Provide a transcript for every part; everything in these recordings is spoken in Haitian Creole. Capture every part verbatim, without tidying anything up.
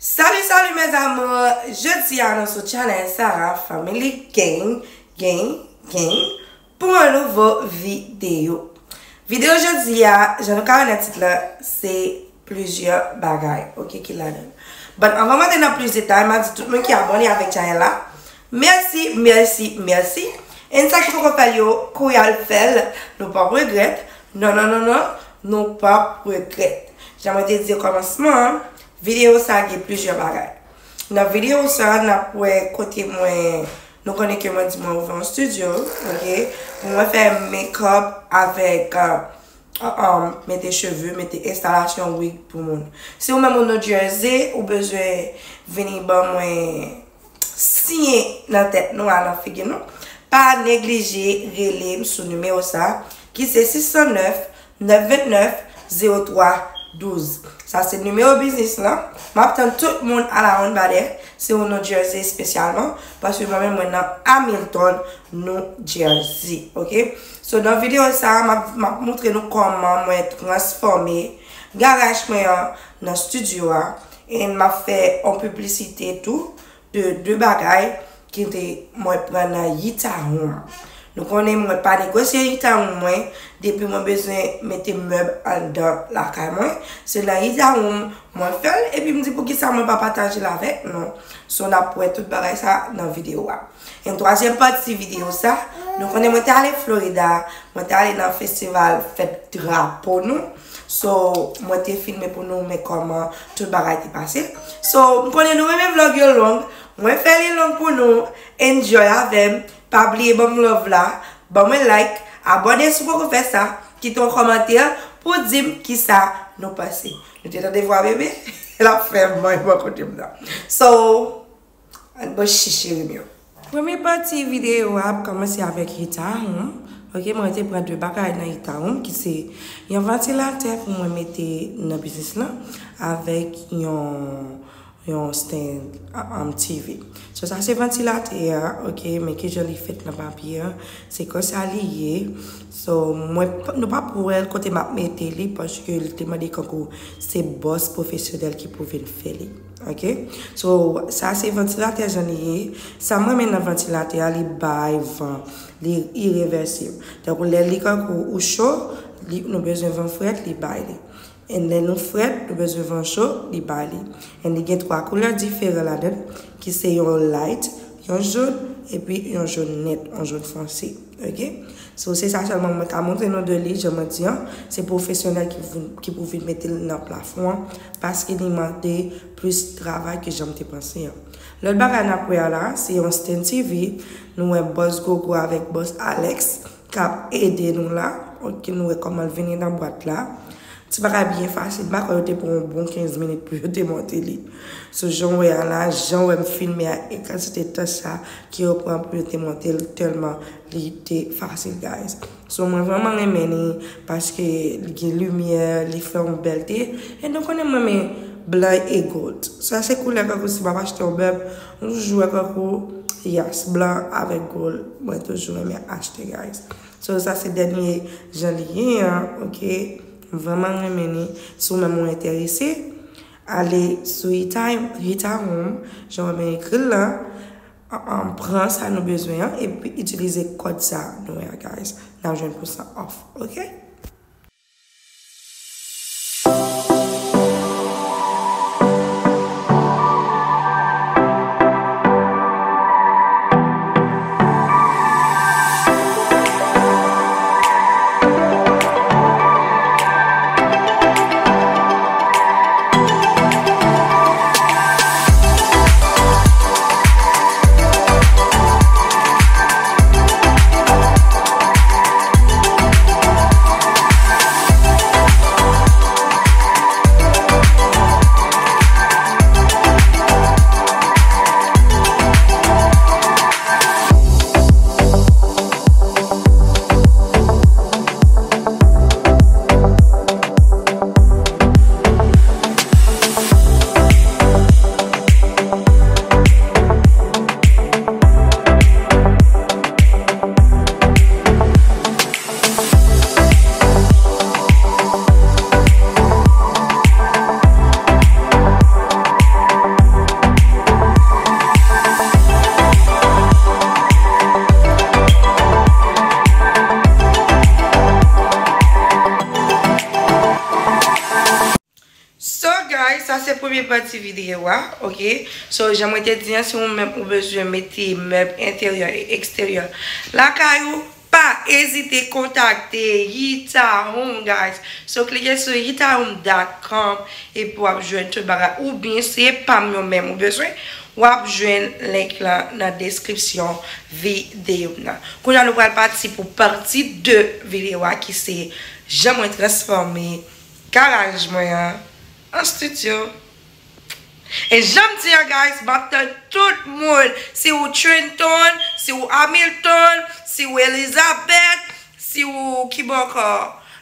Salut, salut mes amours! Jodi a nou sou channel Sarah Family Gang, Gang, Gang pou yon nouvo videyo. Videyo jodi a, jan nou ka wè nan tit la, se plizyè bagay, ok, ki ladan l. But anvan m antre nan plis detay, m a di tout moun ki abòne avèk channel la, mèsi, mèsi, mèsi. And sa ki poko fè l yo, kouri al fè l, nou p ap regrèt. Non, non, non, non, nou p ap regrèt. Jan mwen te di okòmansman an, videyo sa gen plizyè bagay. Nan videyo sa, n ap wè kote mwen, nou konnen ke mwen di mwen ouvè yon studio, ok? Pou mwen fè make-up avèk, uh, uh, um, mete cheve, mete enstalasyon wig pou moun. Si ou menm ou New Jersey, ou bezwen vini ban mwen siyen nan tèt nou a, nan figi nou, pa neglije rele m sou nimewo sa, ki se sis san nèf, nèf vennèf, zewo twa douz. Sa se nimewo biznis lan. M ap tann tout moun a la ronn badè, si ou New Jersey espesyalman, paske mwen menm mwen nan Hamilton, New Jersey, ok? So, nan videyo sa, m ap, m ap montre nou kòman mwen transfòme garaj mwen an nan studio a. And m ap fè yon piblisite tou de de bagay ki te mwen pran nan Yita Home. Nou konnen mwen pa negosye Yita Home mwen, depi mwen bezwen mete mèb anndan lakay mwen, se nan Yita Home mwen fè l, epi m di poukisa mwen pa pataje l avèk nou. So, n ap wè tout bagay sa nan videyo a. And twazyèm pati videyo sa, nou konnen mwen te ale Florida, mwen te ale nan festival fèt drapo nou. So, mwen te filme pou nou, men kòman tout bagay te pase. So, m konnen nou renmen vlog yo long, mwen fè li long pou nou, enjoy avè m, pa bliye ban m love la, ban mwen like, abòne si w poko fè sa, kite yon kòmantè pou di m kisa nou panse. Nou te tande vwa bebe, l ap fè manyen bò kote m nan. So, Ann bon chichiri m yo. Premye pati videyo a ap kòmanse avèk Yita Home. Ok, mwen te pran de bagay nan Yita Home, ki se yon vantilatè pou mwen mete nan biznis lan, avèk yon, yon stand, um, T V. So, sa se vantilatè a, ok, men kijan li fèt nan papye a, se konsa li ye. So, mwen p-, nou p ap wè l kote m ap mete li, paske li te mande kankou se bòs pwofesyonèl ki pou vin fè li. Ok? So, sa se vantilatè jan li ye. Sa m renmen nan vantilatè a, li bay van. Li irevèsib. Tankou lè li kankou ou cho, li, nou bezwen van frèt, li bay li. And lè nou frèt, nou bezwen van cho, li bay li. And li gen twa koulè diferan ladan l, ki se yon light, yon jòn, epi yon jòn nèt, yon jòn fonse. Ok? So, se sa sèlman mwen ka montre nou de li, jan mwen di an, se pwofesyonèl ki vin, ki pou vin mete l nan plafon an, paske li mande plis travay ke jan m te panse an. Lòt bagay n ap wè a la, se yon stand T V, nou wè bòs Gogo avèk bòs Alex k ap ede nou la, ok, nou wè kòman l vini nan bwat la. Ti bagay byen fasil, m pa kwè yo te pran yon bon kenz minit pou yo te monte li. So, jan w wè a la, jan w wè m filme a, e kantite tan sa ke yo pran pou yo te monte l, tèlman li te fasil, guys. So, mwen vrèman renmen li, paske li gen limyè, li fè yon bèlte, e nou konnen m renmen blan e gold. Sa se koulè kankou si m ap achte yon mèb, m toujou wè kankou, yes, blan avèk gold, mwen toujou renmen achte, guys. So, sa se dènye jan li ye an, ok. M vrèman renmen li. Si w menm ou enterese, ale sou Rita, Rita Home, jan w wè m ekri l la, um, pran sa nou bezwen an, epi itilize kòd sa nou wè a, guys. N ap jwenn pou san off, ok? Premye pati videyo a, ok? So, jan mwen te di an, si ou menm ou bezwen mete mèb enteryè e eksteryè lakay ou, pa ezite kontakte Yitahome, guys. So, klike sou yitahome dot com epi w ap jwenn tout bagay. Oubyen, si se pa m yo menm ou bezwen, w ap jwenn link lan nan deskripsyon videyo m nan. Kounye a, nou pral pati pou pati de videyo a, ki se jan mwen transfòme garaj mwen an an estidyo. E jan m di an, guys, m ap tann tout moun. Si ou Trenton, si ou Hamilton, si ou Elizabeth, si ou kibòkò,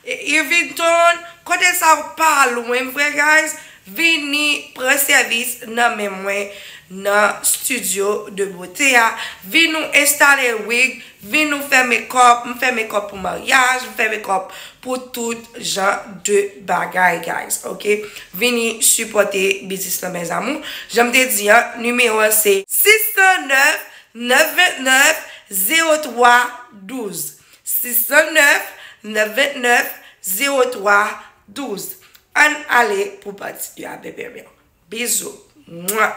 e, Irvington, kote sa ou pa lwen vre, guys, vini pran sèvis nan men mwen nan studio de beauté a. Vin nou enstale wig, vin nou fè makeup, m fè makeup pou maryaj, m fè makeup pou tout jan de bagay, guys, ok? Vini sipòte biznis lan, mes amours. Jan m te di an, nimewo an se six cent neuf, neuf vingt neuf, zéro trois douze. Six cent neuf, neuf vingt neuf, zéro trois douze. Ann ale pou pati de a, bebe mwen. Bizou. Mwa.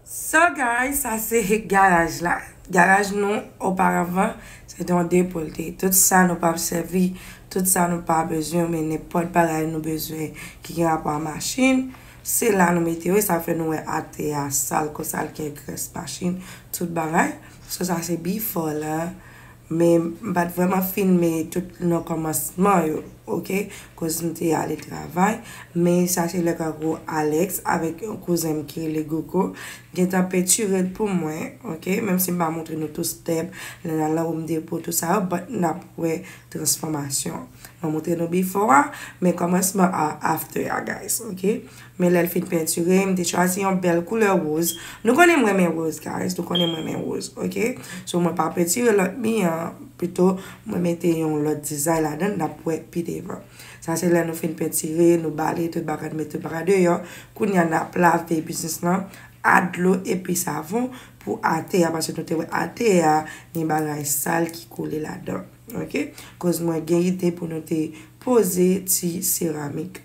So, guys, sa se garaj la. Garaj nou, oparavan, se te yon depo l te ye. Tout sa nou p ap sèvi, tout sa nou pa bezwen, men nenpòt bagay nou bezwen ki gen rapò a machin, se la nou mete yo. E sa fè nou wè atè a sal konsa, l gen grès machin, tout bagay. So, sa se before la. Men m pa t vrèman filme tout nan kòmansman yo, ok? Koz m te ale travay. Men sa se lè kankou Alex avèk yon kouzen m ki rele Gogo gentan pentire l pou mwen, ok? Menm si m pa montre nou tout step, lè n al nan Home Depot, tout sa yo, but n ap wè transfòmasyon. Mwen montre nou before a, men kòmansman a after a, guys, ok? Men lè l fin pentire, m te chwazi yon bèl koulè woz. Nou konnen m renmen woz, guys. Nou konnen m renmen woz, ok? So, mwen pa pentire lòt mi an, pito mwen mete yon lòt dizay ladan l, n ap wè pi devan. Sa se lè nou fin pentire, nou bale tout bagay, nou mete tout bagay deyò. Kounye a, n ap lave biznis lan ak dlo epi savon pou atè a, paske nou te wè atè a gen bagay sal ki kole ladan, ok? Koz mwen gen ide pou nou te poze ti seramik.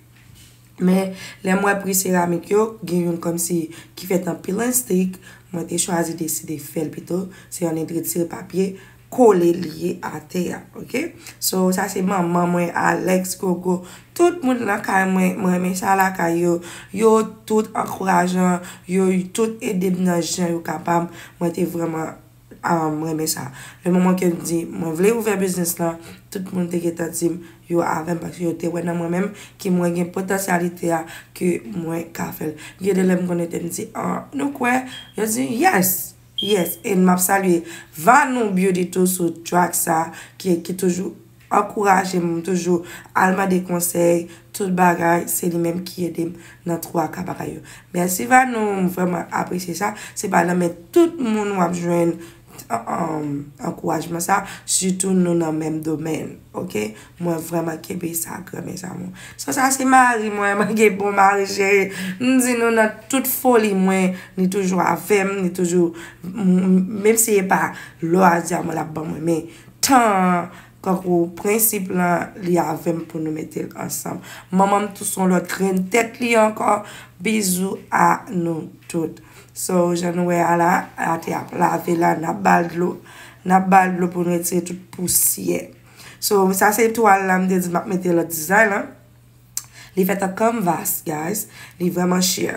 Men, lè m wè pri seramik yo, gen youn kòmsi ki fèt an pilastik, mwen te chwazi deside fè l pito, se yon nèg retire papye, kole li ye atè a, ok? So, sa se manman mwen, Alex, Gogo, tout moun lakay mwen, mwen renmen sa lakay yo, yo tout ankourajan, yo tout ede m nan jan yo kapab, mwen te vrèman um, renmen sa. Le moman ke m di, mwen vle ouvè biznis lan, tout moun te gentan di m, yo avè m, paske yo te wè nan mwen menm ke mwen gen potansyalite a ke mwen ka fè l. Gen de lè m konekte, m di, ah, nou kwè? Yo di, yes, yes. E m ap salye Vanou Beauty tou sou track sa, ki, ki toujou ankouraje m, m toujou al mande konsèy, tout bagay, se li menm ki ede m nan twa ka bagay yo. Mèsi Vanou, m vrèman apresye sa. Se pa nan men tout moun w ap jwenn, um, ankourajman sa, sitou nou nan menm domèn, ok? Mwen vrèman kenbe sa, granmèsi amour. So, sa se mari mwen, mwen gen bon mari cheri. M di nou nan tout foli mwen, li toujou avè m, li toujou, m, m, menm si e pa lò a dyaman l ap ban mwen, men tan an, kankou prensip lan, li avè m pou nou mete l ansanm. Manman m tou se yon lòt grenn tèt li ankò. Bizou a nou tout. So, jan nou wè a la, atè ap lave la, n ap ba l dlo. N ap ba l dlo pou n retire tout pousyè. So, sa se twal la, m te di m ap mete lòt dizay lan. Li fèt an canvas, guys. Li vrèman chè.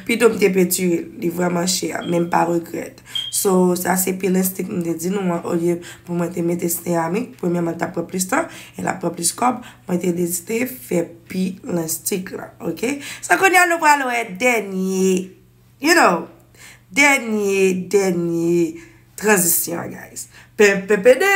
Pito m te pentire l, li vrèman chè, men m pa regrèt. So, sa se pilastik m te di nou an, olye pou mwen te mete seramik, premyèman, l t ap pran plis tan, e l ap pran plis kòb, mwen te deside fè pilastik la, ok? So, kounye a, nou pral wè dènye, you know, dènye, dènye tranzisyon, guys. Pè, pè, pè, de!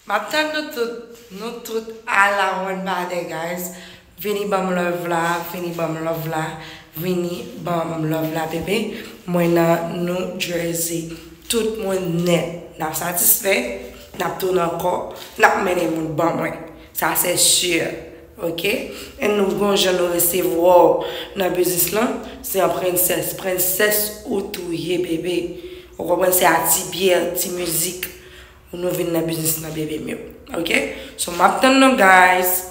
M ap tann nou tout, nou tout a la one body, guys. Vini ban m love la, vini ban m love la, vini ban m love la, bebe. Mwen nan New Jersey. Tout moun nèt. N ap satisfè, n ap tounen ankò, n ap mennen moun ban mwen. Sa se si. Ok? E nou gon jan nou resevwa w nan biznis lan, se yon prensès. Prensès ou tou ye, bebe. Ou konprann? Se a ti byè, ti mizik. Nou vin nan biznis nan, bebe m yo. Ok? So, m ap tann nou, guys.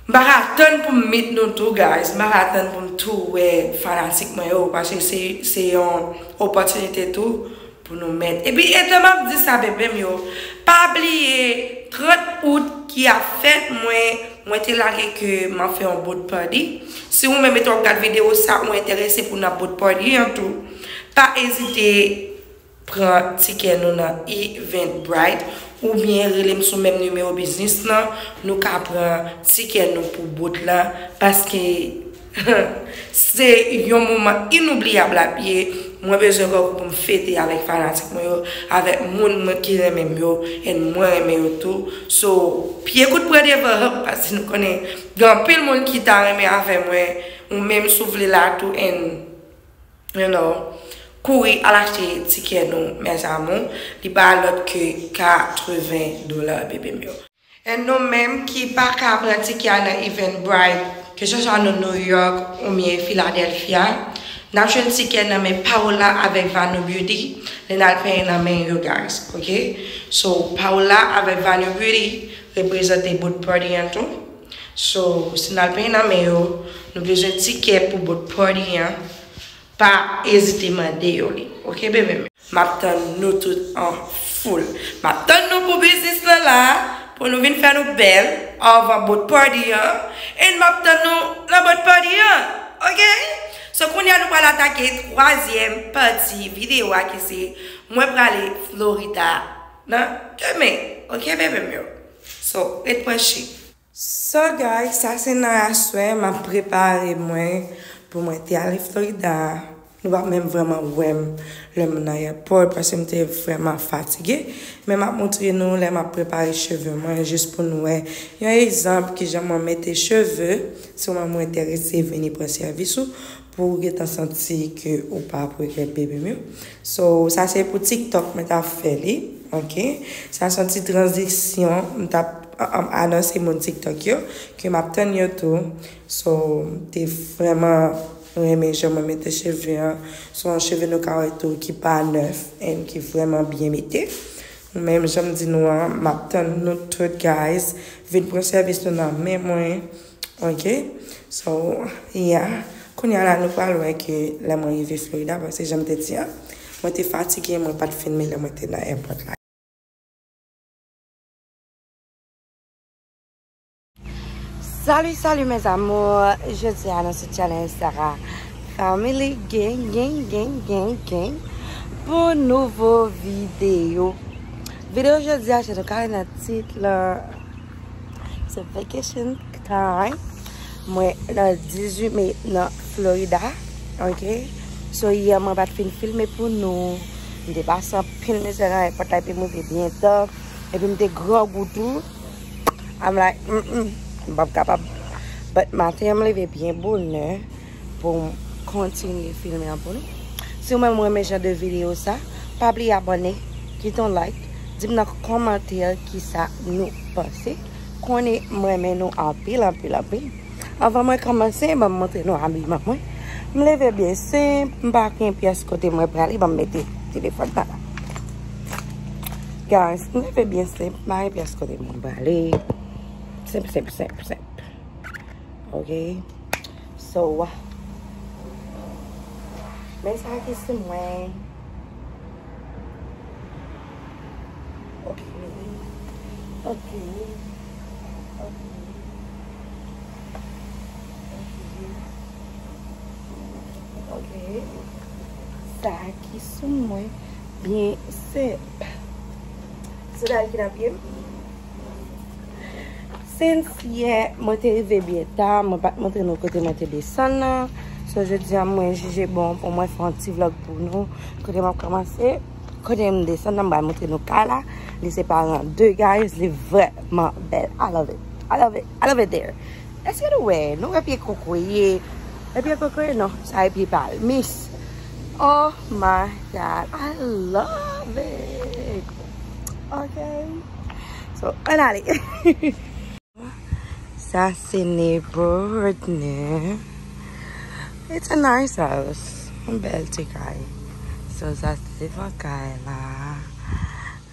M pa ka tann pou m meet nou tou, guys. M pa ka tann pou m tou wè fanatik mwen yo, paske se, se yon opòtinite tou pou nou met. Epi, etan m ap di sa, bebe m yo, pa bliye, trant out ki ap fèt, mwen, mwen te lage ke m ap fè yon boat party. Si ou menm etan w ap gad videyo sa, ou enterese pou nan boat party an tou, pa ezite pran tikè nou nan Eventbrite, oubyen rele m sou menm nimewo biznis lan, nou ka pran tikè nou pou boat la, paske se yon moman inoubliyab l ap ye. Mwen bezwen wè w pou m fete avèk fanatik mwen yo, avèk moun mwen ki renmen m yo, and mwen renmen yo tou. So, pye kout pran devan, paske nou konnen gen anpil moun ki ta renmen avè mwen, ou menm si w vle la tou, and you know, kouri al achte tikè nou, mes amours. Li pa lòt ke katreven dola, bebe m yo. E nou menm ki pa ka pran tikè a nan Eventbrite, keseswa nou New York oubyen Philadelphia, n ap jwenn tikè nan men Paola avèk Vanu Beauty, lè n al penyen nan men yo, guys, ok? So, Paola avèk Vanu Beauty reprezante boat party an tou. So, si n al penyen nan men yo, nou bezwen tikè pou boat party an. Pa ezite mande yo li. Ok, bebe m? M ap tann nou tout an foul. M ap tann nou pou biznis lan la, pou nou vin fè nou bèl anvan boat party an. E m ap tann nou nan boat party an. Ok? So, kounye a nou pral atake twazyèm pati videyo a ki se mwen prale Florida nan demen. Ok, bebe m yo? So, ret branche. So, guys, sa se nan aswè, m ap prepare mwen pou mwen te ale Florida. Nou p ap menm vrèman wè m lè m nan airport, paske m te vrèman fatige. Men m ap montre nou lè m ap prepare cheve mwen, jis pou nou wè yon egzanp kijan mwen mete cheve. Si w menm ou enterese, vini pran sèvis ou, pou w gentan santi ke ou p ap regrèt, bebe m yo. So, sa se pou TikTok mwen t ap fè li, ok? Sa se yon ti tranzisyon, m t ap, um, anonse moun TikTok yo, ke m ap tann yo tou. So, m te vrèman renmen jan mwen mete cheve an. Se yon cheve nou ka wè tou ki pa nèf, and ki vrèman byen mete. Menm jan m di nou an, m ap tann nou tout, guys. Vin pran sèvis nou nan men mwen. Ok? So, yeah. Kounye a la, nou pral wè ke lè mwen rive Florida, paske jan m te di an, mwen te fatige, mwen pa t filme lè mwen te nan airport la. Salut, salut mes amours. Jodi a nou sou channel Sarah Family Gang, gang, gang, gang, gang. Pou nouvo videyo. Videyo jodi a, jan nou ka wè nan tit la, se vacation time. Mwen nan dizuit me nan Florida. Ok. So, yè mwen pa t fin filme pou nou. M te pase anpil mizè nan airport la, epi m rive byen ta. Epi m te grangou tou. I'm like, mm, mm, m p ap kapab. But maten an, m leve byen bonè pou m kontinye filme an pou nou. Si w menm w renmen jan de videyo sa, pa bliye abòne, kite yon like, di m nan kòmantè kisa nou panse. Konnen m renmen nou anpil, anpil, anpil. Anvan mwen kòmanse, ban m montre nou abiman mwen. M leve byen senp, m pa gen pyès kote mwen prale, ban m mete telefòn nan la. Guys, m leve byen senp, m pa gen pyès kote mwen prale. Senp, senp, senp, senp. Ok. So, men sa ki sou mwen. Ok. Ok. Ok. Ok. Sa ki sou mwen byen senp. Sandal ki nan pye m. Since yè, mwen te rive byen ta, mwen pa t montre nou kote mwen te desann nan. So, jodi a, mwen jije bon pou mwen fè yon ti vlog pou nou. Kote m ap kòmanse, Kote m desann nan, m pral montre nou kay la. Li separe an de, guys. Li vrèman bèl. I love it. I love it. I love it there. Èske nou wè? Nou wè pye kokoye? E pye kokoye? Non, sa e pye palmis. Oh my God. I love it. Ok. So, ann ale. Sa se neighborhood, ne? It's a nice house. Yon bèl ti kay. So, sa se devan kay la.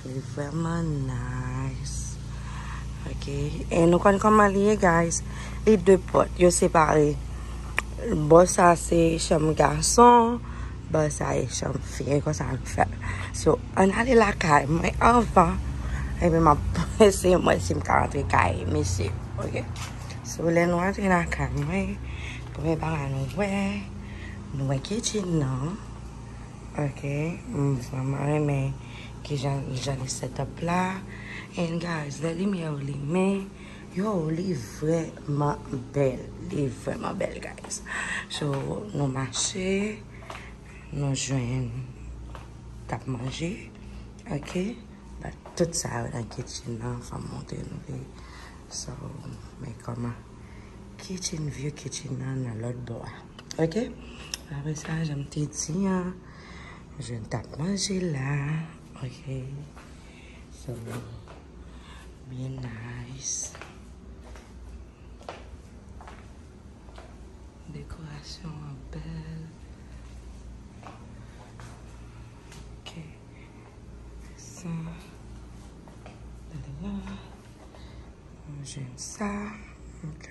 Li vrèman nice. Ok. E nou konn kòman li ye, guys. Li de pòt. Yo separe. Bò sa se chanm gason. Bò sa e chanm fi. E konsa nou fè. So, ann ale lakay mwen anvan. Epi m ap eseye mwen si m ka rantre kay mesye. Ok. So, lè nou antre lakay mwen, premye bagay nou wè, nou wè kitchen nan. Ok, m vrèman renmen kijan, jan li set up la. And guys, lè limyè yo limen, yo, li vrèman bèl. Li vrèman bèl, guys. So, nou mache, nou jwenn tap manje. Ok, but tout sa yo nan kitchen nan, fò m montre nou li. So, men kòman kitchen, view kitchen nan, nan lòt bò a. Ok? Apre sa, jan m te di an, jwenn tap manje la. Ok? So, byen nice. Dekorasyon an bèl. Ok. Sa. Gade la. Mwen jwenn sa. Ok.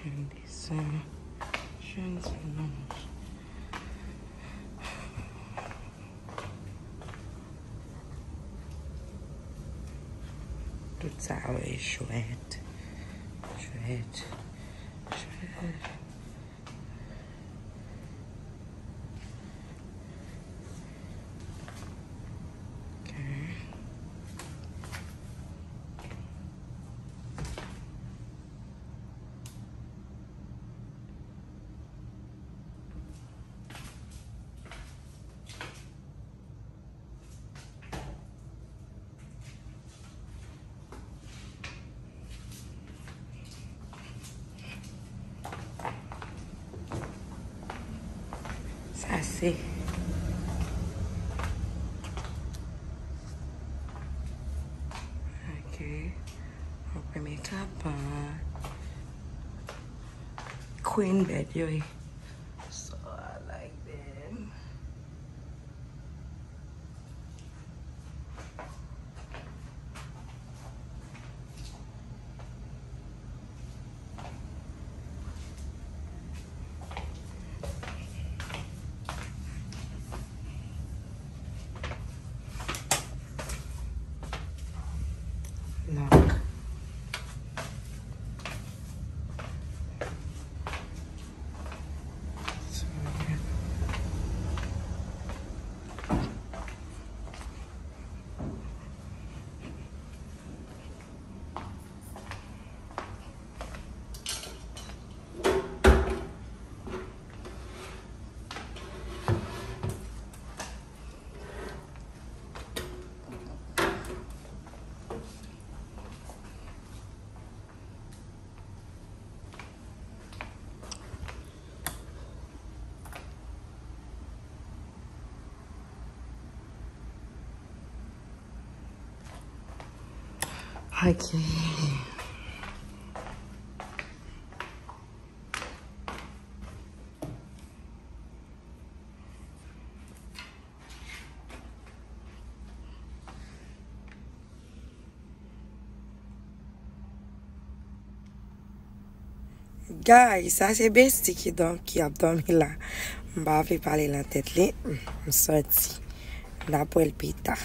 Jwenn desen. Jwenn ti nonj. Tout sa yo e jwèt. Jwèt. Jwèt. Ok. Sa se. Ok. Yon premye kabann. Queen bed, yo. So, I like them. Lock. Ok. Guys, sa se Bestie ki dò-, ki ap dòmi la. M pa vle pale nan tèt li. M sòti. N ap wè l pita.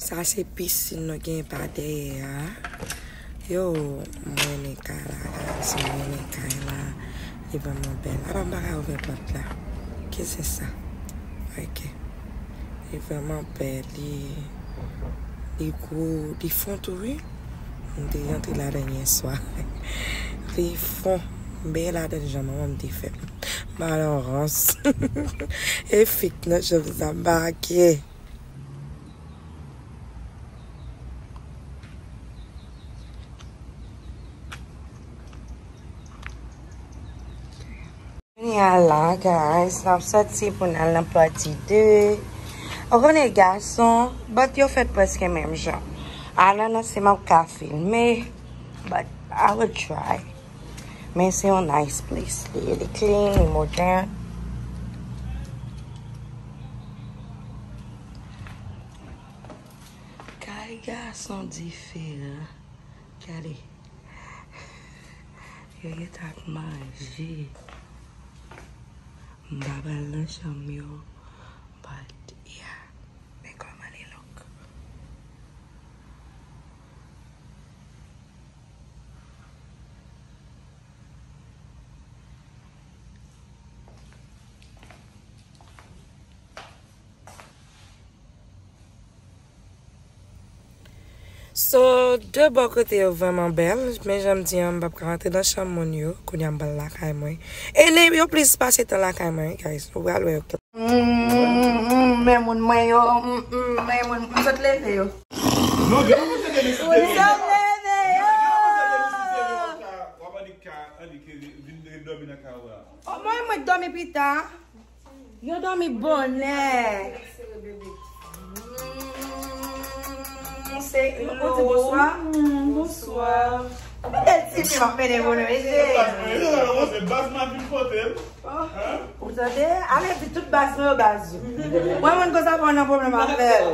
Sa se pisin nou gen pa dèyè a. Yo, m renmen kay la, guys. M renmen kay la. Li vrèman bèl. Apa m pa ka ouvè pòt la? Ki se sa? Ok. Li vrèman bèl. Li, li gwo. Li fon tou, wi. M te rantre ladan yè swa. Li fon. M benyen ladan jan manman m te fè m. M Malorans. E fik nan chanm sa make. Kounye a la, guys, n ap soti pou n al nan pati de. Ou konnen gason, but yo fèt prèske menm jan. Alan nan se m ap ka filme, but I will try. Men se yon nice place li ye, li clean, li modèn. Kay gason diferan. Gade. Yo gentan ap manje. M pa pral nan chanm yo, but yeah. Men kòman li look. So, de bò kote yo vrèman bèl, men jan m di an, m p ap ka rantre nan chanm moun yo, kounye a m pral lakay mwen. E lè yo plis pase tan lakay mwen, guys, nou pral wè yo. Mm, mm, mm, men moun mwen yo, mm, mm, men moun, m sot leve yo. Non, gen yon moun se gen misye. M sot leve yo. Gen yon moun se gen misye. W ap annik ka, annik vin dòmi nan kay ou la. O, mwen, mwen dòmi pita. Yo dòmi bonè. Mm, se, ou di bonswa? Mm, bonswa. Ou bèl tifi m ap mennen pou nou, mesye. Se baz mwen, se baz m ap vin pote l. Ou tande? Ale di tout baz mwen yo baz ou. Mwen, mwen konsa pa nan pwoblèm avè l.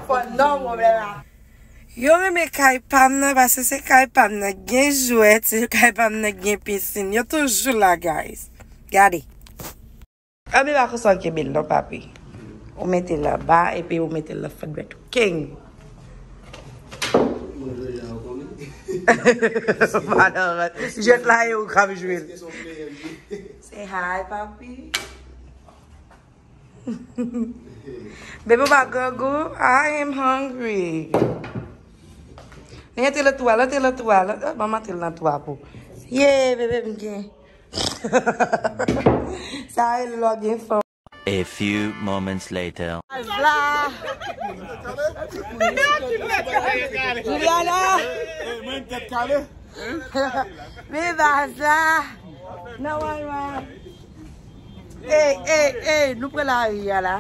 Fò n nan pwoblèm avè l. Yo renmen kay pa m nan, paske se kay pa m nan gen jwèt, se kay pa m nan gen pisin. Yo toujou la, guys. Gade. Anben, pa konsa w kenbe l non, papi. Ou mete l anba, epi ou mete l nan fannbèt ou. King! Madan, jwèt la e ou k ap jwe l. Say hi, papi. Bebe, ou pa grangou? I am hungry. Antre nan twa, antre nan twa, ban m antre nan twa pou. Ye, bebe, m gen. Sa e lè w gen fanm. A few moments later. Baz la. Juliana. Men baz la. Nan Walmart. Ey, ey, ey, nou pran lari a la.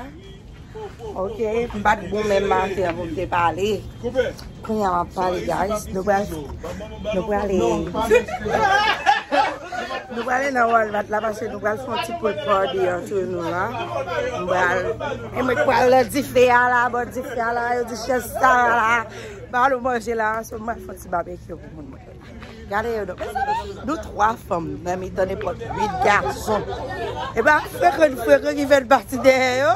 Ok, m pa t bon menm maten an pou m te pale. Kounye a m ap pale, guys. Nou pral, nou prale, nou prale nan Walmart la, paske nou pral fè yon ti pool party antre nou la. M pral, e mwen k pral nan dife a la, bò dife a la, yo di chèz sa a la. Ba nou manje la, so m pral fè yon ti babekyou pou moun mwen. Gade yo, nou, nou twa fanm nan mitan nenpòt uit gason. E pa frekan, frekan ki fè l pati dèyè yo.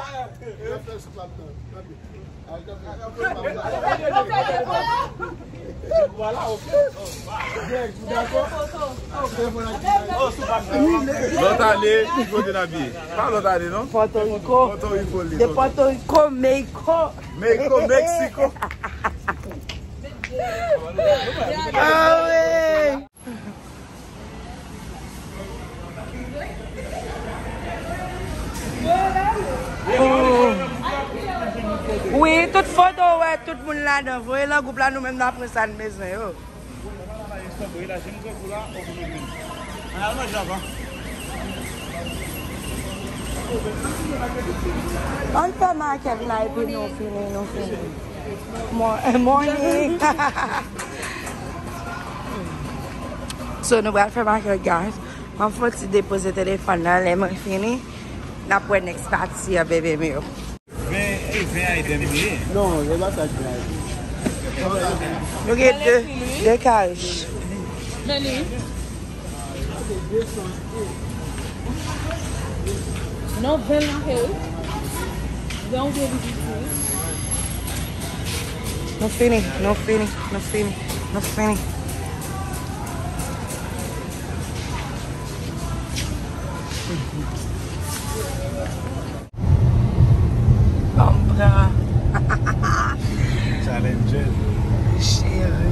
Lòt ane, ki kote n ap ye? Pa lòt ane, non? Pòtoriko. Pòtoriko, li. De Pòtoriko, Meyko. Meyko, Meksiko. Ah wi. Wi, tout foto ou wè, tout moun ladan. Voye nan gwoup la, nou menm n ap pran sa n bezwen yo. Ann fè makèt la epi nou fini, nou fini. Mo-, morning. So, nou pral fè makèt, guys. Mwen fè ti depoze telefòn nan, lè mwen fini, n ap wè next party a, bebe m yo. Ven, e ven item li ye. Non, e pa sa k ven item. Nou gen de, de karich. Men li. Non, ven la, wi. Ven ou gen vizit, wi. Nou fini, nou fini, nou fini, nou fini. Ban m pran. Challenger. Cheri.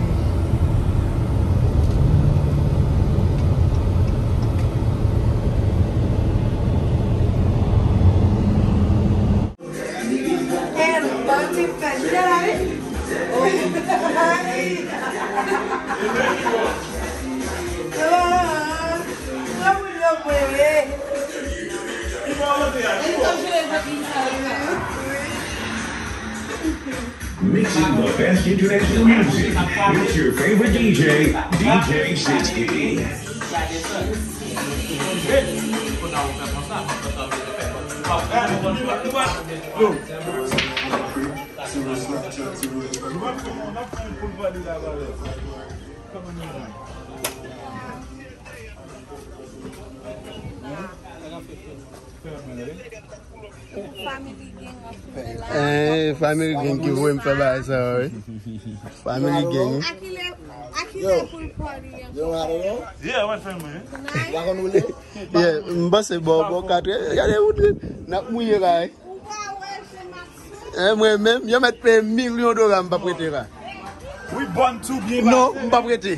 Mixing the best international music. It's your favorite D J, D J sixty. Eh, Family Gang ki voye m fè bagay sa yo, wi. Family Gang. Yeah, m panse bò, bò katrè. Gade wout li. N ap mouye la, wi. Eh, mwen menm, yo mèt peye milyon dola, m p ap rete la. Non, m p ap rete.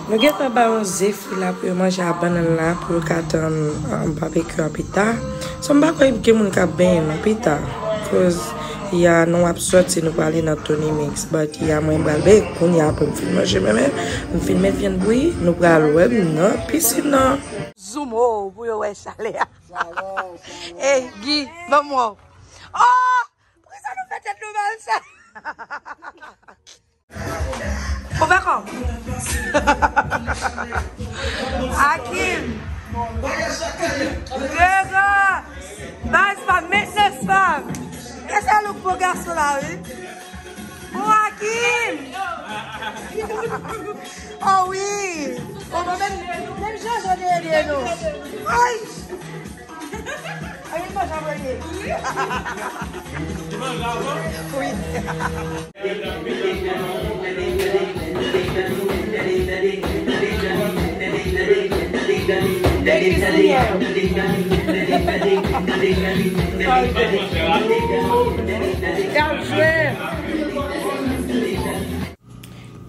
Nou gentan ba yon ze fri la pou yo manje a bannann la pou yo ka tann um, babekyou an pita. So m pa kwè gen moun k ap benyen non pita. Koz ya nou ap sòti nou prale nan Tony Mix. But ya mwen pral benyen kounye a pou m fin manje mwen menm. M fin met vyann bouyi, nou pral wè m nan pisin nan. Zoom oh pou yo wè chalè a. Ey, Guy, ban m wè w. Oh! Poukisa nou fè tèt nou mal sa? Ou fè kò? Akim. Grégoire. Baz pa, mentnans pa. E se look pou gason la, wi. Bon, Akim. Oh, wi. Oh, bon, menm, menm jan jan de ede nou. Ay.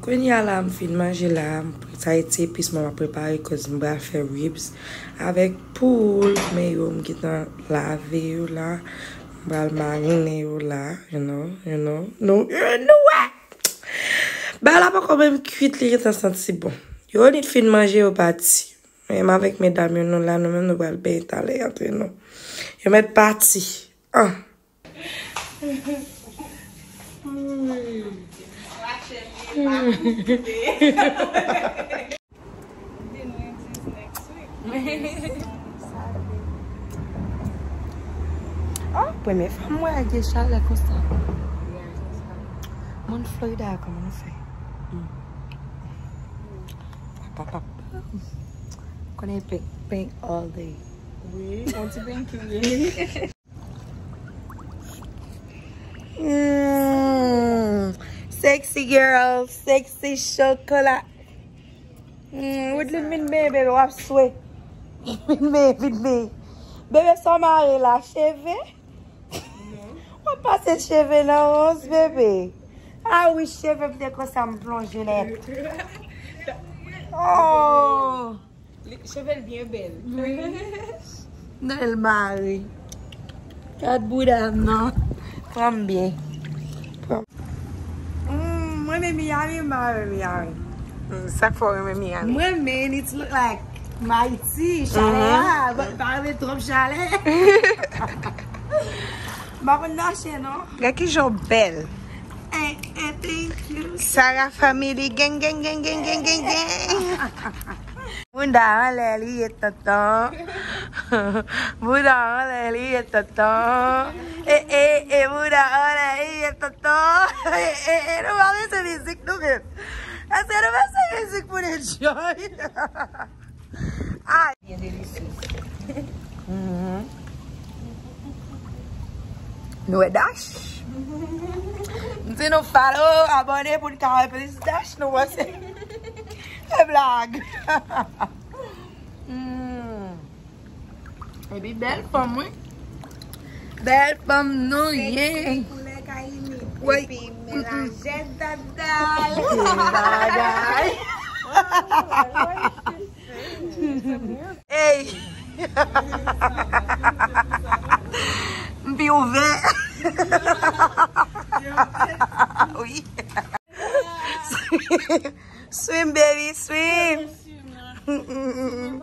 Kounye a la m fin manje la, sa e ti epis mwen m ap prepare cause m pral fè ribs avèk poul, men yo m gentan lave yo la, m pral marinen yo la, you know, you know, nou, nou wè. Bagay la poko menm kwit li gentan santi bon. Yo nit fin manje yo pati. Men m avèk medam yo nou la, nou menm nou pral benyen talè antre nou. Yo mèt pati. An. Oh, premye fwa m wè gen chalè konsa. Moun Florida a, kòman nou fè? Pap, pap, pap. Konnen pink, pink all day. Wi, yon ti pink tou ye. Mm, sexy girl, sexy chocolat. Mm, Woodlyn vin benyen bebe, w ap swe. Vin benyen, vin benyen. Bebe, sa w mare la, cheve? W ap pase cheve nan wonz, bebe. A wi, cheve m te konsa m plonje nèt. Oh! Li, cheve l byen bèl. Wi. Nan l mare. Gad bouda m non. Pran m byen. Pran m. Mm, mwen renmen Miami, m pa renmen Miami. Mm, sa k fè w renmen Miami? Mwen renmen, it look like Miami, chalè a, but m pa renmen twòp chalè. M pa konn nache non. Gad kijan w bèl. Eh, eh, thank you. Sarah family gang gang gang gang gang gang gang. Bouda anlè li ye tonton. Bouda anlè li ye tonton. Eh, eh, eh, bouda anlè li ye tonton. Eh, eh, eh, nou pa bezwen mizik nou menm. Èske nou bezwen mizik pou n enjoy? Ay. Byen delisyez. Mhm. Nou wè dash. M di nou follow, abòne pou n ka wè plis dash, nou panse? Se blag. Mm. Epi bèl fanm, wi. Bèl fanm nou ye. Koulè kay imit. Wi. Epi men lajè dadal. Bagay. Ey. M pi ouvè. Wi. Swim, baby, swim. Mm.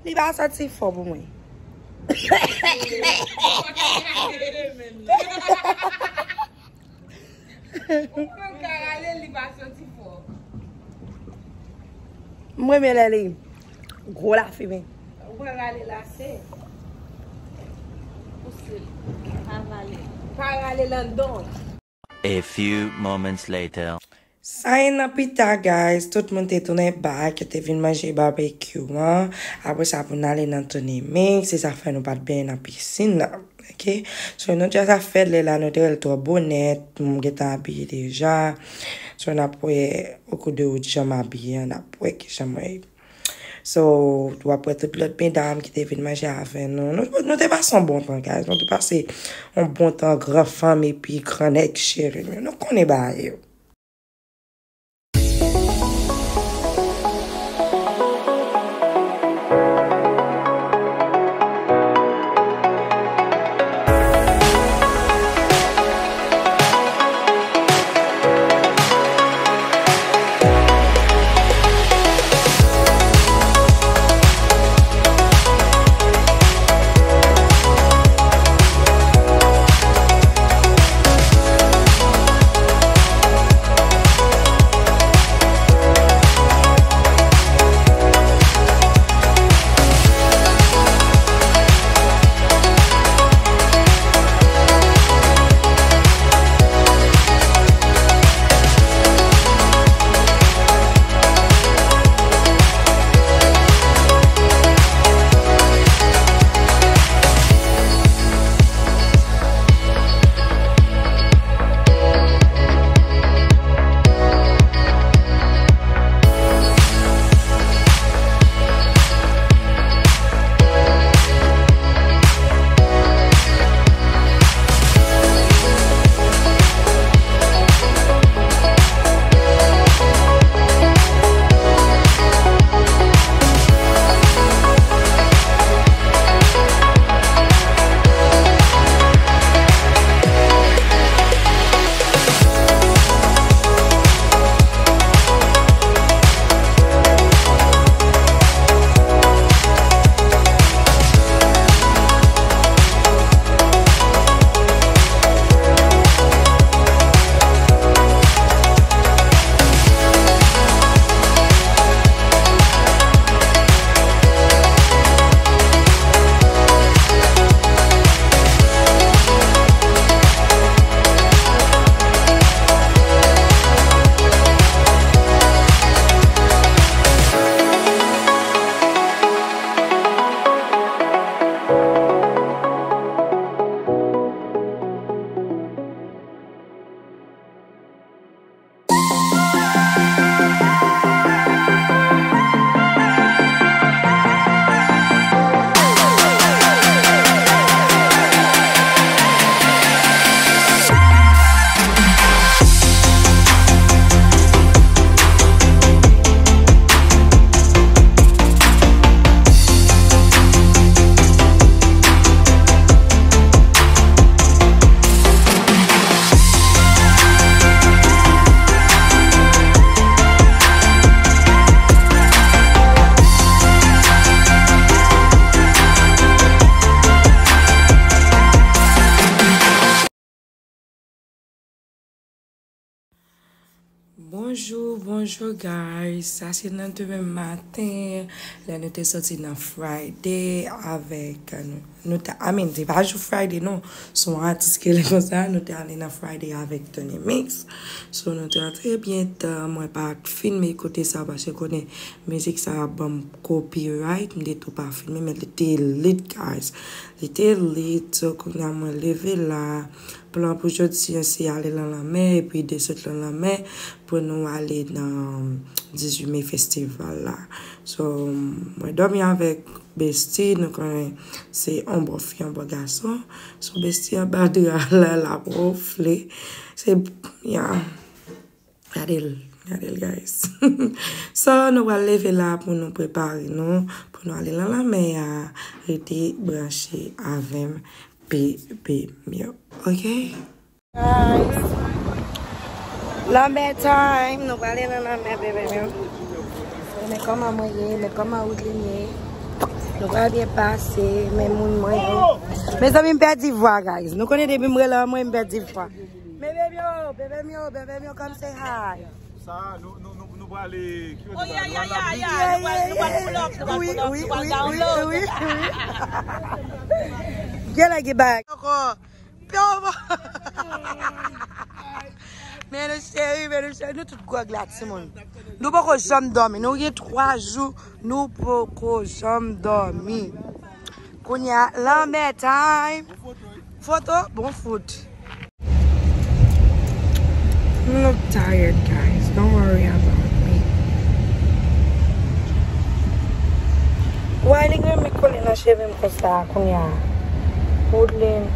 Li pa santi fò pou mwen. Ou pran ka rale, li pa santi fò. Mwen, men lè li gwo lafimen. Ou pran rale la, se. Pouse l. Pa rale. Pa rale l anndan. A few moments later. Sa e nan pita, guys. Tout moun te tounen back, yo te vin manje barbecue an. Apre sa, pou n ale nan Tony Mix, se sa fè nou pa t benyen nan pisin nan. Ok? So, nou just ap fè lè la, nou te rele twò bonèt, m gentan abiye deja. So, n ap wè, okou de wout jan m abiye an, n ap wè kijan mwen ye. So, w ap wè tout lòt medam ki te vin manje avè nou. Nou, nou te pase yon bon tan, guys. Nou te pase yon bon tan, gran fanm epi gran nèg cheri m yo. Nou konnen bagay yo. Bonjou, bonjou, guys. Sa se nan demen maten, lè nou te soti nan Friday avèk, nou, nou te, I mean, se pa jou Friday, non. Se yon atis ki rele konsa, nou te ale nan Friday avèk Tony Mix. So, nou te antre byen tan, mwen pa t filme kote sa, paske konnen mizik sa ap ban m copyright, m te tou pa filme, men li te lit, guys. Li te lit, so, kounye a mwen leve la, Plan pou jodi a se ale nan lanmè epi desann nan lanmè pou nou ale nan dizuit me festival la. So, mwen dòmi avèk Bestie, nou konnen se yon bò fi, yon bò gason. So, Bestie anba dra la, l ap wonfle. Se, ya. Gade l, gade l, guys. So, nou pral leve la pou nou prepare nou, pou nou ale nan lanmè a. Rete branche avè m, bebe m yo. Ok? Guys, lanmè time, nou prale nan lanmè, bebe m yo. Men kòman mwen ye, men kòman Woodline ye. Nou pral byen pase, men moun mwen yo. Mezanmi, m pèdi vwa, guys. Nou konnen depi m rele mwen, m pèdi vwa. Bebe m yo, bebe m yo, bebe m yo, come say hi. Sa, nou, nou, nou, nou prale, ki yo di sa, nou al nan beach. Yeah, yeah, yeah, yeah. Nou pral, nou pral pull up, nou pral pull up, nou pral download. Wi, wi, wi, wi. Gen lè gen bagay. Ankò. Pyo, men nou cheri, men nou cheri, nou tout gwòg la, timoun. Nou poko janm dòmi. Nou gen twa jou, nou poko janm dòmi. Kounye a, lanmè time. Foto, bon fout. M look tired, guys. Don't worry about me. Why li gen mi kole nan cheve m konsa kounye a? Woodline.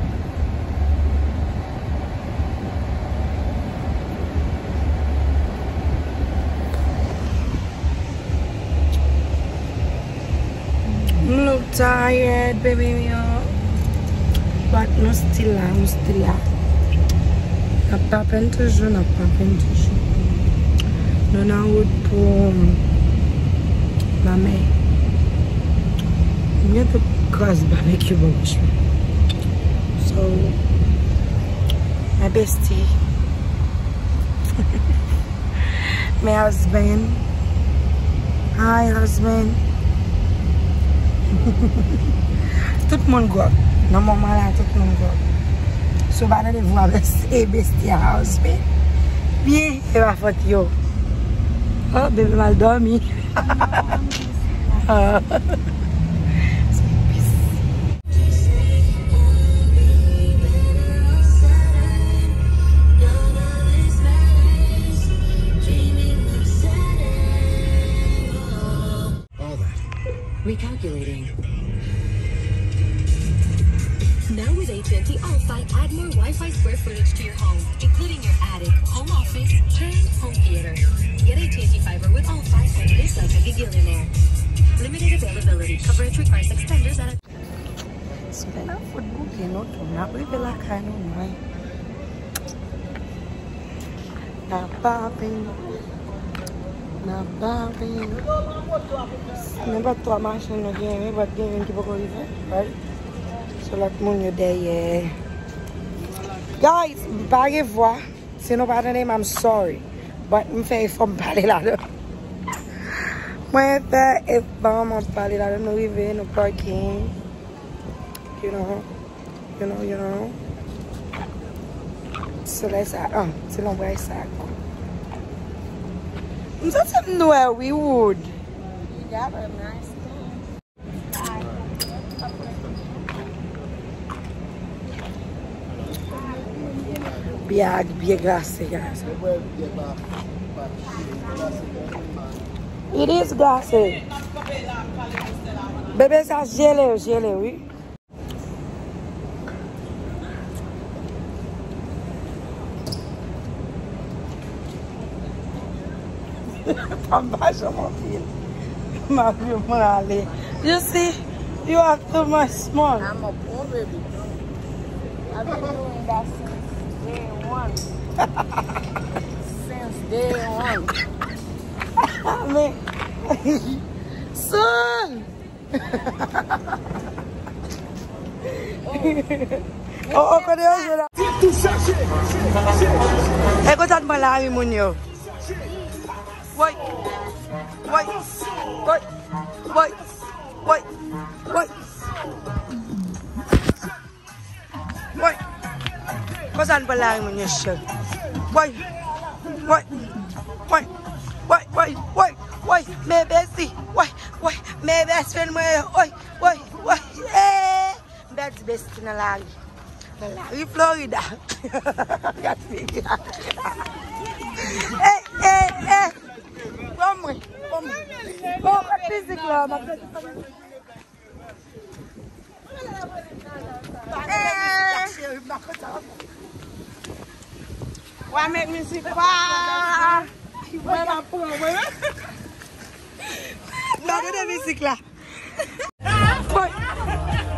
M look tired, baby, yo. But nou still la, nou still la. N ap papen toujou, n ap papen toujou. Nou nan wout pou lanmè. M gen tout kras babekyou bò bouch mwen. So, my bestie. My husband. Hi, husband. Tout moun gwòg. Nan moman la, tout moun gwòg. Si w pa tande vwa bes-, e bestie a, husband. Byen, e pa fòt yo. Oh, bebe m al dòmi. All that. Recalculating. Now with A T and T All-Fi, add more Wi-Fi square footage to your home, including your attic, home office, and home theater. Get A T and T Fiber with All-Fi and live like a gigillionaire. Limited availability. Coverage requires extenders at a Solèy la fout bouke nou tou. N ap rive lakay nou mwen. N ap pape. N ap pape. Nenpòt twa machin nou genyen, nenpòt gen youn ki poko rive, right? So lòt moun yo dèyè. Guys, m pa gen vwa. Si nou pa tande m, I'm sorry. But m fè efò m pale ladan. Mwen fè efò m pale ladan. Nou rive, nou parking. You know, you know, you know. Solèy sa, ah, ti lonbray sa. M santi m nwè wi, Wood. You got a nice skin. Byè a byen glase, guys. It is glase. Bebe, sa jele, jele, wi. Fanm pa janm anpil. M ap viv mwen ale. You see, you are too much small. I'm a poor baby. I've been doing that since day one. Since day one. Men, son! Oh, oh, kote yo jwe la? E konsa n pran lari moun yo. Woy. Woy. Woy. Woy. Woy. Woy. Woy. Konsa n pran lari moun yo, cheri. Woy. Woy. Woy. Woy, woy, woy, woy. Men besti. Woy, woy. Men best friend mwen. Woy, woy, woy. Eh. M pèdi besti nan lari. Nan lari Florida. Gad figi a. Ey, ey, ey. Pran mwen, pran mwen. Bon, kot mizik la, m ap tande sa mizik. Ey. Wa met mizik pa. Mwen m ap pran mwen. Gade de mizik la. Woy!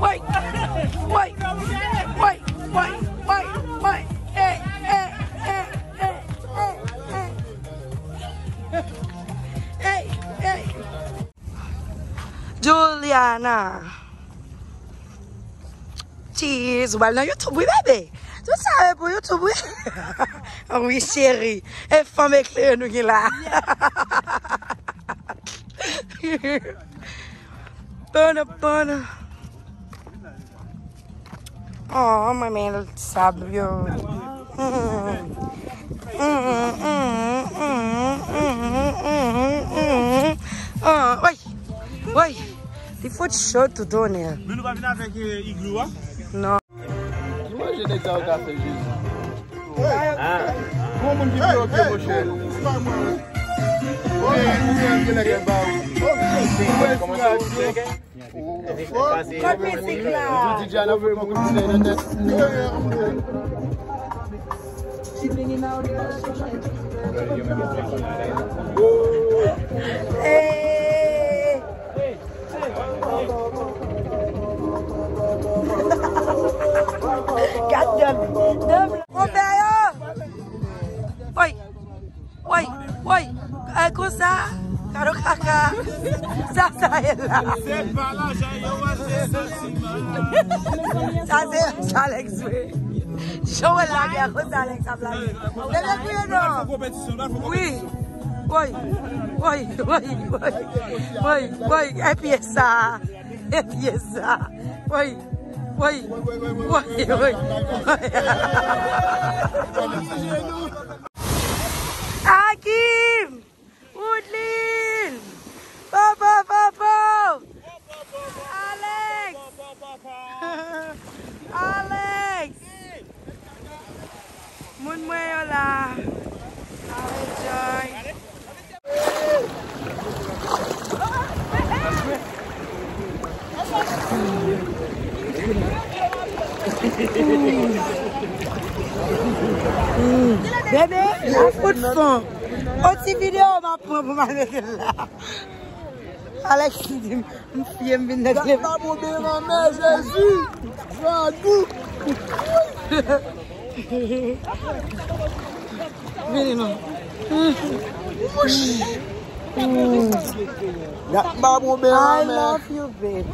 Woy! Woy! Woy! Woy! Woy! Woy! Ey, ey, ey, ey, ey. Ey, ey. Juliana. Cheese, ou pral nan YouTube, wi, bebe. Tout sa e pou YouTube, wi. Wi, cheri. E fanm eklere nou gen la. Pana, pana. Oh, mwen men sab yo. Mm, mm, mm. Oh, woy, woy. Li fout cho tou tonè. Men nou pa vin avèk, eh, igloo a? Non. Ki manje nèg sa yo ka fè, Jezi? Ah. Gon moun ki bloke, monchè. Ou menm, ou menm, gen nèg ba ou. Kòman se ou? Kot mizik la? Jodi a, n ap fè yon kout koutèy nan tèt. Hey! Gad dam. Dam. Konpè yo. Woy. Woy, woy. E konsa. Gado kaka. Sa, sa e la. Se pa lajan yo, se santiman. Sa se Alex vre. Jan w wè l lage a konsa, Alex ap lage. Leve kriye non. Wi. Woy, woy, woy, woy. Woy, woy. E pyès sa. E pyès sa. Woy, woy, woy, woy. Akim! Woodlyn! Popo, popo! Alex! Alex! Moun mwen yo la. Alex Joy. Bebe, a fout fon. On ti videyo m ap pran pou m al mete l la. Alex di m, m fye m vin nan telefòn. Gad babon beranmè, Jezi. Jadou. Vini non. Gad babon beranmè. I love you, baby.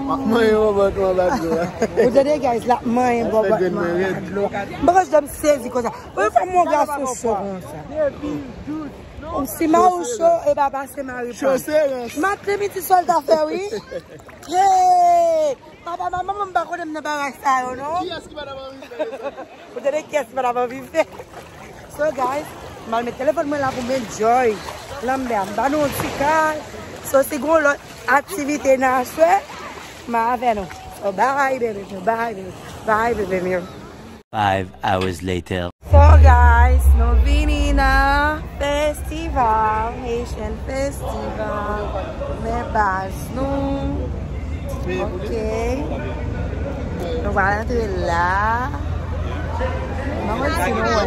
M ap manyen yon bòt mwen bat dlo a. Ou tande, guys, l ap manyen bòt mwen bat dlo. M pa konn jan m sezi konsa. Ou fè m yon gason cho konsa. Si mari w cho, e pa pase mari pa m. Cho se rans. Maten midi sòl ta fè, wi. Hey! Papa, manman, m pa konnen m nan bagay sa yo, non. Kiyès ki pa t ap anvi fè sa? Ou tande kiyès ki pa t ap anvi fè? So, guys, m al met telefòn mwen la pou m enjoy lanmè a. M ba nou yon ti kal. So, si gon lòt aktivite nan aswè, m avè nou. So, bye, baby, bye, baby, bye, baby. Five hours later. So guys, nou vini nan festival, Haitian Festival. Men baz nou. Ok. Nou pral antre la. Mwen wè si nou wè.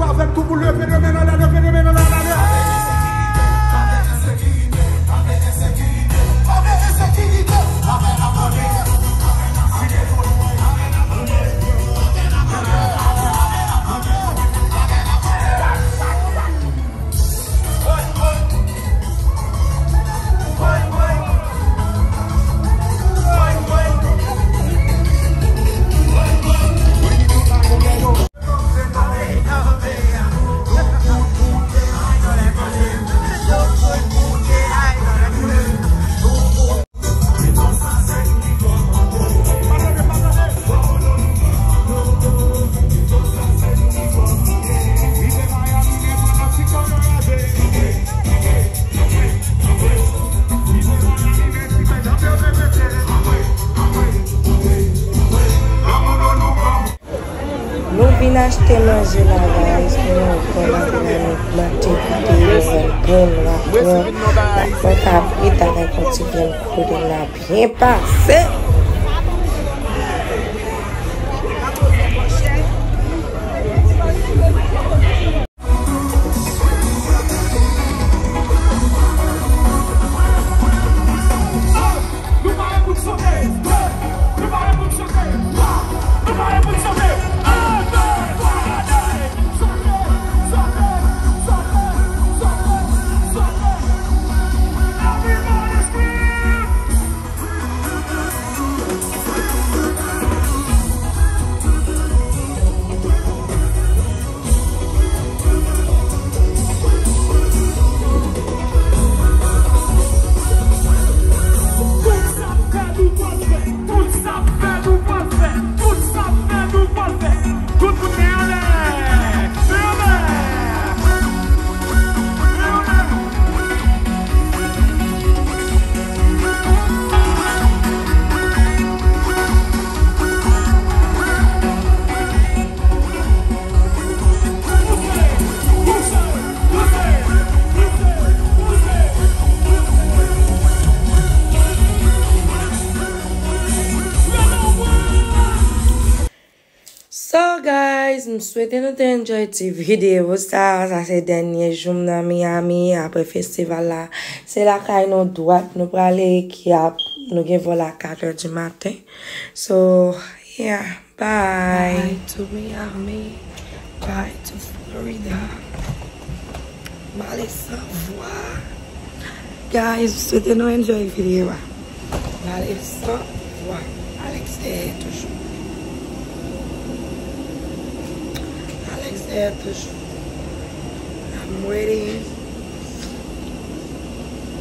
Avèk tout moun leve de men anlè, leve de men anlè, anlè. Nou vin achte manje la, guys, pou nou pran, nou manje, goute, nou pran grenn la, pran, n ap pran kabrit avèk yon ti grenn kokote, n a byen pase. Tout sa fè nou pral fè. Tout sa fè nou pral fè. Tout moun men anlè. Men anlè. Men anlè. So guys, m swete nou te enjoy ti videyo sa. Sa se dènye jou m nan Miami apre festival la. Se lakay nou dwat nou prale, ki ap, nou gen vòl a kat è di maten. So, yeah, bye. Bye to Miami. Bye to Florida. M ale san vwa. Guys, m swete nou enjoy videyo a. M ale san vwa. Alex dèyè toujou. Alex dèyè toujou. I'm waiting.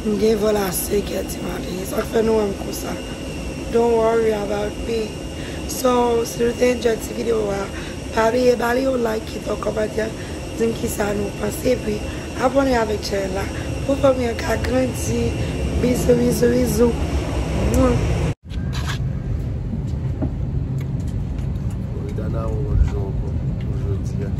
M gen vòl a senkè di maten. Sa k fè nou wè m konsa. Don't worry about me. So, si nou te enjoy ti videyo a, pa bliye ba li yon like, kite yon kòmantè, di m kisa nou panse, epi abòne avèk chanèl la pou fanmi an ka grandi. Bizou, bizou, bizou. Mwa. Florida nan yon lòt jou ankò pou jodi a.